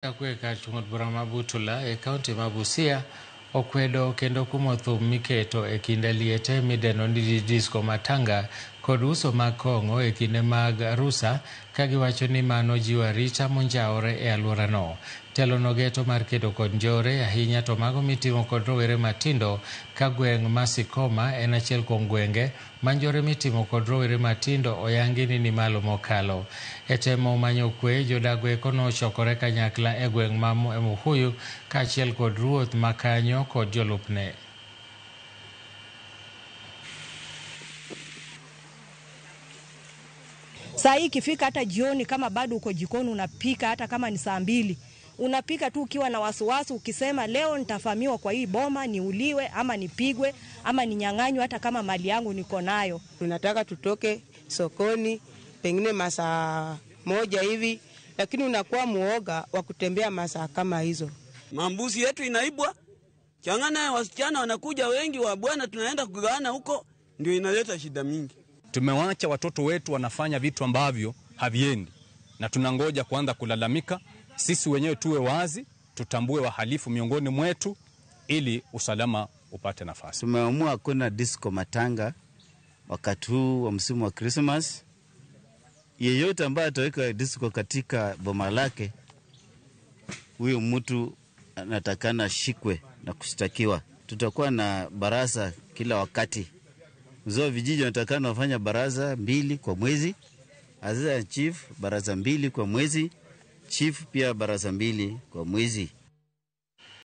Kwe kar chung' od bura ma Butula e kaunti ma Busia okwedo kendo kumo thum miketo e kinde liete midendo ni disco matanga kod uso mag kong'o e kinde mag rusa ka giwacho ni mano jiwo arita monjawore e alworano. Telo no geto mar kedo kod njore ahinya to mago mitimo kod rowere matindo ka gweng' ma Sikoma en achiel kuom gwenge ma njore mitimo kod rowere matindo oyangi ni ni malo mokalo. E temo manyo kwe, jodag eko nochokore kanyakla e gweng' ma Mukuyu kaachiel kod ruoth ma kanyo kod jolupne. Saa hii ikifika hata jioni, kama bado uko jikoni unapika, hata kama ni saa 2 unapika tu ukiwa na wasiwasi, ukisema leo nitafamiwa kwa hii boma, niuliwe ama nipigwe ama ninyang'anywe, hata kama mali yangu niko nayo. Tunataka tutoke sokoni pengine masaa 1 hivi, lakini unakuwa muoga wa kutembea masaa kama hizo. Mambuzi yetu inaibwa, changana wasichana wanakuja wengi wa bwana, tunaenda kugawana huko, ndio inaleta shida mingi. Tumewacha watoto wetu wanafanya vitu ambavyo haviendi, na tunangoja kuanza kulalamika. Sisi wenyewe tuwe wazi, tutambue wahalifu miongoni mwetu ili usalama upate nafasi. Tumeamua kuna disco matanga wakati huu wa msimu wa Christmas. Yeyote ambaye ataweka disco katika boma lake, huyo mtu anatakana shikwe na kushtakiwa. Tutakuwa na baraza kila wakati. Mzee wa vijiji wanatakana wafanya baraza 2 kwa mwezi, assistant chief baraza 2 kwa mwezi, chief pia baraza 2 kwa mwezi.